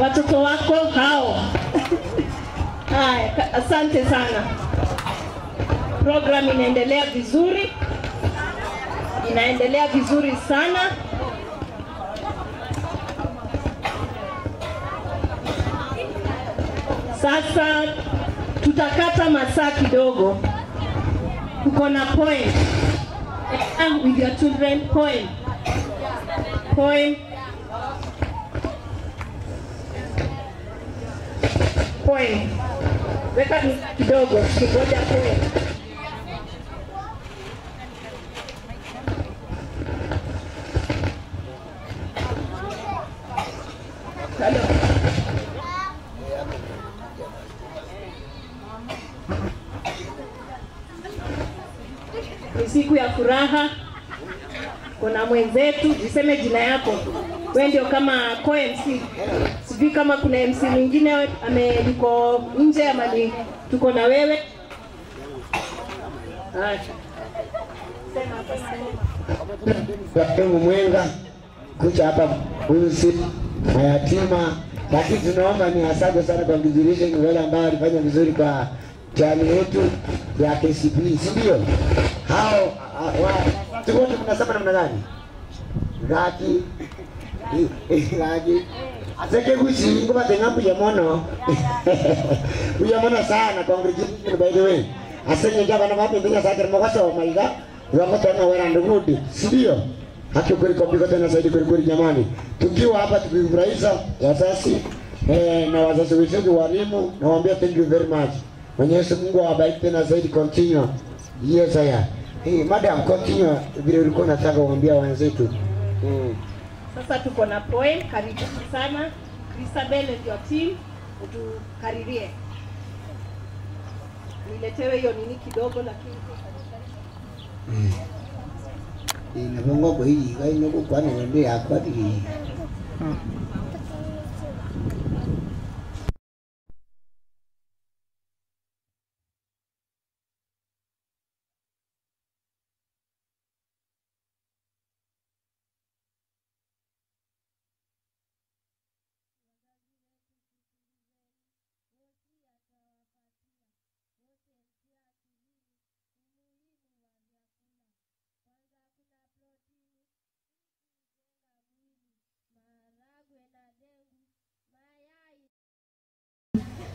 Watoto wako hao. Haya, asante sana. Program inaendelea vizuri. Inaendelea vizuri sana. Sasa tutakata masaa kidogo. Tuko na poem. With your children, poem. Poem. Poem. Weka kidogo, kingoja poem. Hello. Ni siku ya furaha. Kuna mwenzetu, jiseme jina yako. Wewe ndio kama co-MC. Sijui kama kuna MC mwingine yuko nje ama ni tuko na wewe. Haya. Sema Mwenga kuja hapa huyu mayatima, lakini tunaomba ni asante sana kwa congratulations wale ambao walifanya vizuri kwa jamii yetu ya KCPE, si ndio? Hao wote mnasema namna gani? Gaki gaki aseke kuchi ngoma tengambu ya mono. Buya mono sana, congratulations by the way. Asenge njaba na wapi bila sasa mwaso maiga wako tena wana ndugu, si ndio? Haki kweli kwa tena zaidi kweli kweli jamani. Tukiwa hapa tukifurahisha wazazi na wazazi wetu walimu, nawaambia thank you very much. Mwenyezi Mungu awabariki tena zaidi, continue. Yes haya. Hey madam, continue vile ulikuwa unataka kuambia wenzetu. Sasa tuko na poem, karibu sana. Christabel and your team, utukaririe. Niletewe hiyo nini kidogo lakini Inabongo kwa hii, kwa hii kwa nini yakwa hii.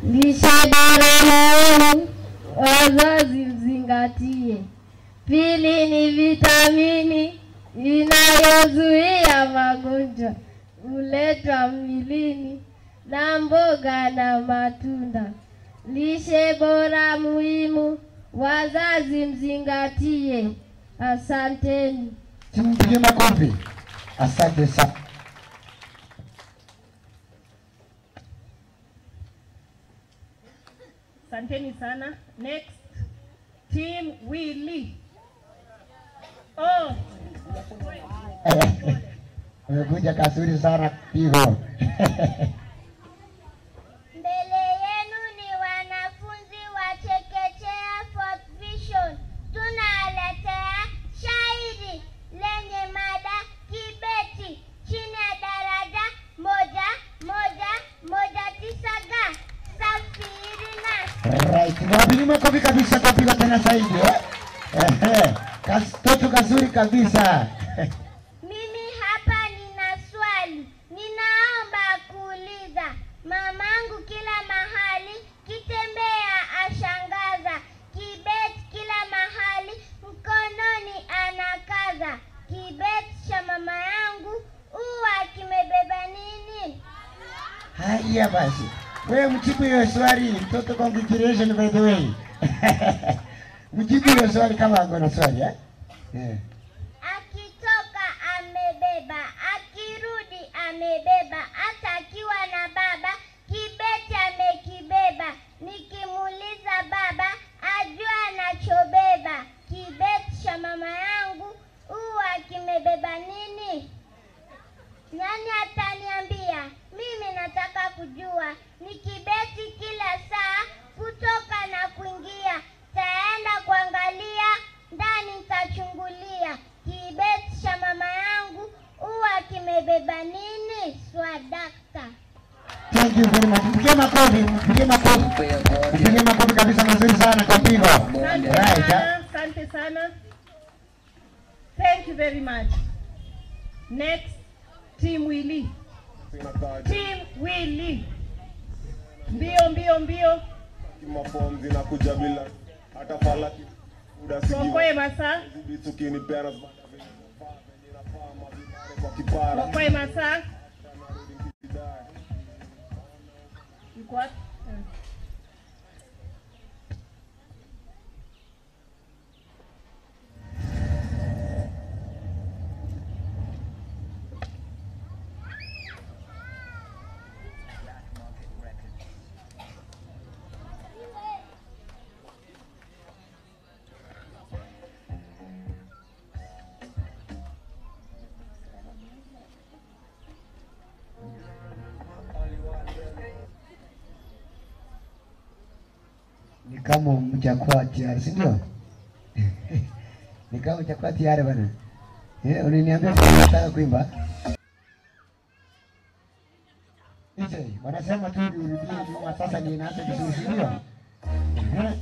Lishe bora muhimu, wazazi mzingatie. Pili ni vitamini inayozuia magonjwa, huletwa mwilini na mboga na matunda. Lishe bora muhimu, wazazi mzingatie. Asanteni. Tumpige makofi. Asante sana. Asanteni sana. Next, Team Willy. Oh. Umekuja kasuri sana pigo. Mbele yenu ni wanafunzi wa chekechea Fourth Vision. Tunaletea shairi lenye mada kibeti chini ya daraja 1 1 1 9 ga. Safiri na Right. Mwapigi makofi kabisa kwa pigo tena zaidi eh. Katoto kazuri kabisa. Mimi hapa nina swali, ninaomba kuuliza. Mamangu kila mahali kitembea ashangaza, kibeti kila mahali mkononi anakaza. Kibeti cha mama yangu huwa kimebeba nini? Haya basi. Wewe mjibu hiyo swali, mtoto, congratulations by the way. Mjibu hiyo swali kama ako na swali eh? Yeah. Akitoka amebeba, akirudi amebeba, hata akiwa na baba kibeti amekibeba. Nikimuuliza baba ajua anachobeba. Kibeti cha mama yangu huwa kimebeba nini? Nani ataniambia? Mimi nataka kujua. Ni kibeti kila saa kutoka na kuingia. Taenda kuangalia ndani, nitachungulia. Kibeti cha mama yangu huwa kimebeba nini? Swada. Thank you very much. Mpigie makofi, mpigie makofi. Mpigie makofi kabisa mazuri sana kwa pigo. Asante Right. sana, asante sana. Thank you very much. Next, Team Willy. Team Willy. Mbio mbio mbio. Maform zinakuja bila hata falaki Tuokoe masaa. Tuokoe masaa. Yuko wapi? Ni kama mjakuwa tayari, si ndio? Ni kama mjakuwa tayari bana. Eh, uliniambia unataka kuimba. DJ, wanasema tu urudie nyuma sasa ni inaanza vizuri, si ndio? Eh.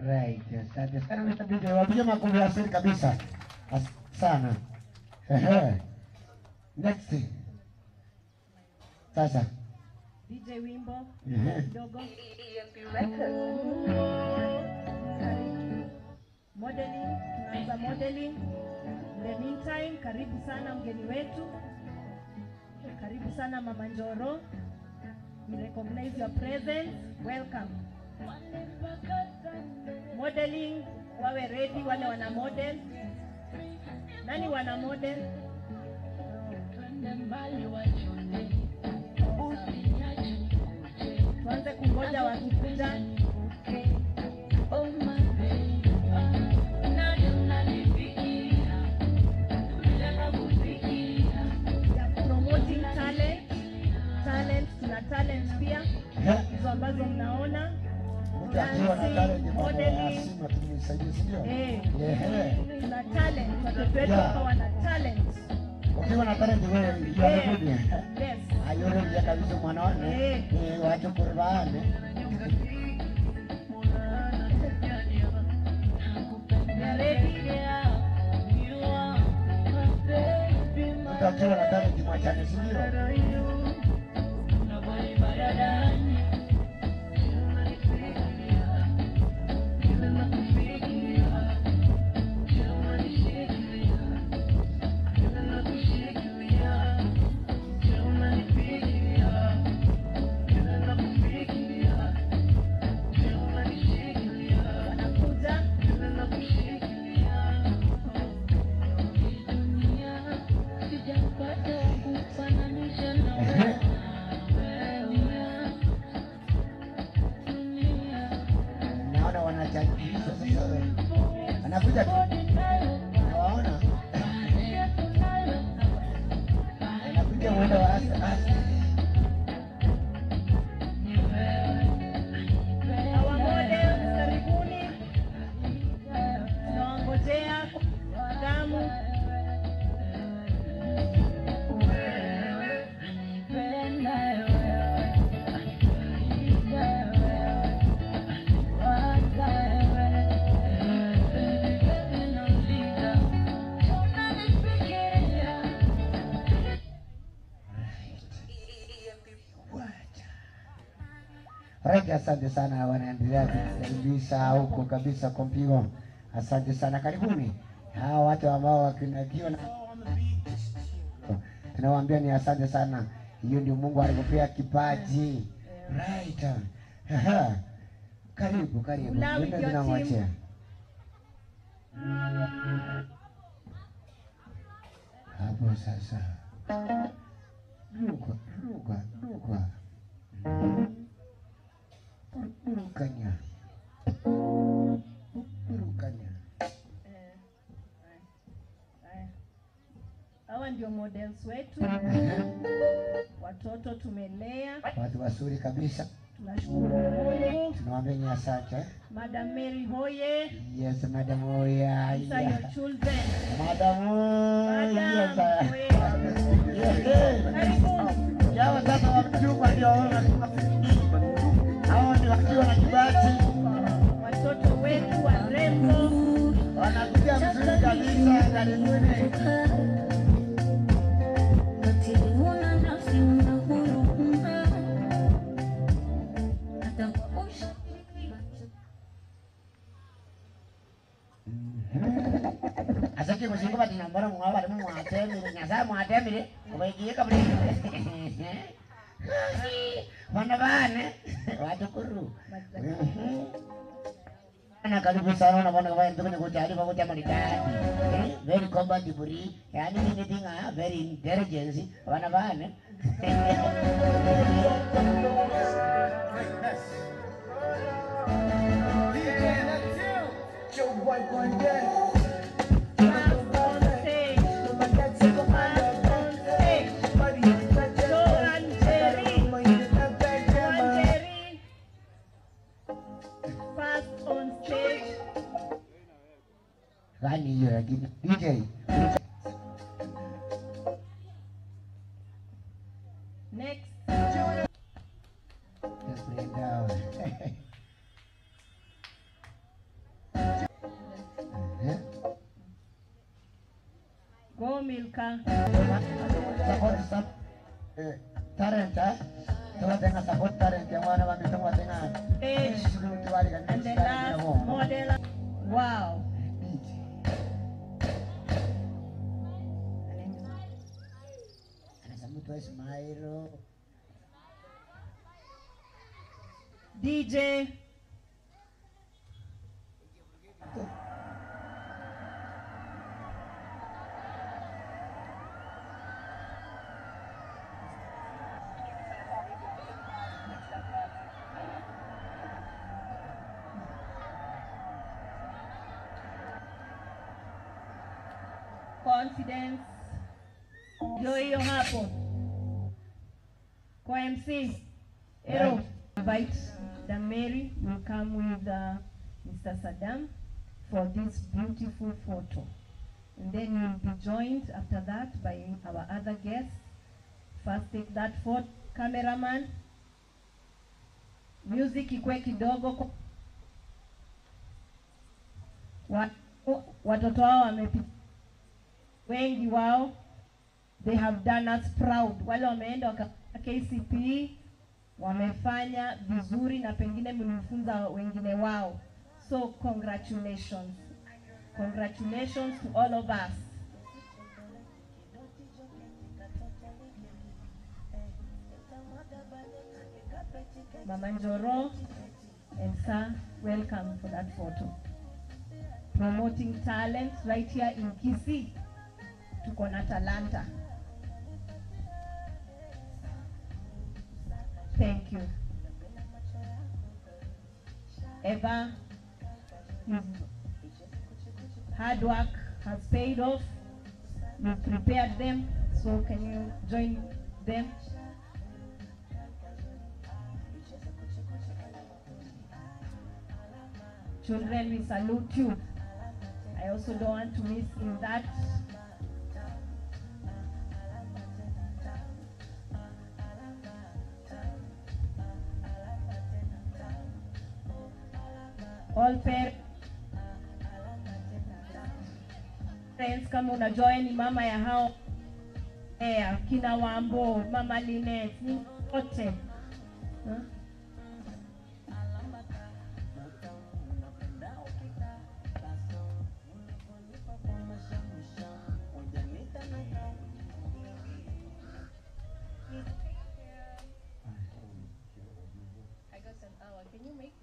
Right, asante sana Mr. DJ. Wapige makofi asili kabisa. Asante sana. Ehe. Next. Sasa. DJ wimbo Ehe. kidogo. Modeling, tunaanza modeling. In the meantime, karibu sana mgeni wetu. Karibu sana Mama Njoro. We recognize your presence. Welcome. Modeling, wawe ready wale wana model. Nani wana model? Tuanze kungoja wakikuja. Ya promoting talent. Talent, tuna talent pia. Hizo ambazo mnaona. Mtu akiwa na talent mambo ya Modeling. simu tumsaidie, si ndio? Eh. Ehe. Tuna talent, watoto wetu Yeah. hapa wana talent. Ukiwa na talent wewe you are good. Yes. Ayore mja kabisa mwana wane. Eh. Eh, wacho kurbane. We are ready. Mtu akiwa na talent mwachane, si ndio? Wanakuja. Sijampata kufananisha Mwendo wa aste aste. Our models, karibuni. Tunawangojea kwa damu. Right, asante sana, wanaendelea kutukaribisha huko kabisa kwa mpigo. Asante sana, karibuni hawa watu ambao wakinakiwa na tunawaambia ni asante sana. Hiyo ndio Mungu alikupea kipaji. Right. Aha. Karibu, karibu. Ula with Ndio your tunamwachia. Hapo sasa. Ruka, ruka, ruka. Burukanya. Burukanya. Haya. Hawa ndio models wetu, watoto tumelea, Watu wazuri kabisa. tunashukuru Mungu. Tunawaambia ni asante. Madam Mary Hoye, Yes, Madam Oya. these are your children. Madam Oya. Madam Hoye, Yes. karibuni. Yao sasa wamchukua ndio hao ndio wakiwa na kibati Watoto wetu warembo. wanakuja mzuri kabisa. Karibuni. Asante kusingo bati nambara mwa bari mwatemire nyasaye mwatemire ubaigiye kaburi bana bane watukuru na karibu sana na bana kwa ndugu kujaribu kwa maridadi very compatible yani anything very intelligence bana bane First on stage. First on stage. Joan Jerry. Joan Jerry. First on stage. Gani hiyo lakini DJ Next. just lay down. Go Milka. Support some talent tuwatenga support talent ya mwana wa mitongo watenga Stage. shughuli tuwali And the last model. Wow. Anasema mtu Ismailo DJ. Confidence. Ndio hiyo hapo. Kwa MC Ero, invite the Mary will come with Mr. Saddam for this beautiful photo. And then you'll be joined after that by our other guests. First take that photo, cameraman. Music ikwe kidogo. Watoto wao wamepiga wengi wao, they have done us proud. Wale wameenda waka KCPE wamefanya vizuri na pengine mlifunza wengine wao. So congratulations. Congratulations to all of us. Mama Njoro and sir, welcome for that photo. Promoting talent right here in Kisii. Tuko na talanta. Thank you. Eva, his hard work has paid off. You prepared them, so can you join them. Children, we salute you. I also don't want to miss in that. All parents, kama unajua ni mama ya hao kina Wambo, mama Linet, ni wote. I got an hour. Can you make it?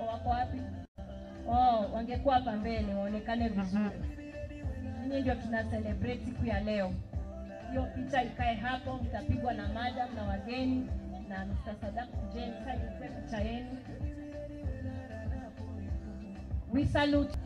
Wako wapi? Oh, wangekuwa hapa mbele waonekane vizuri. Ninyi ndio tuna celebrate siku ya leo. Hiyo picha ikae hapo, mtapigwa na madam na wageni na Mr. Sadak James, picha yenu. We salute.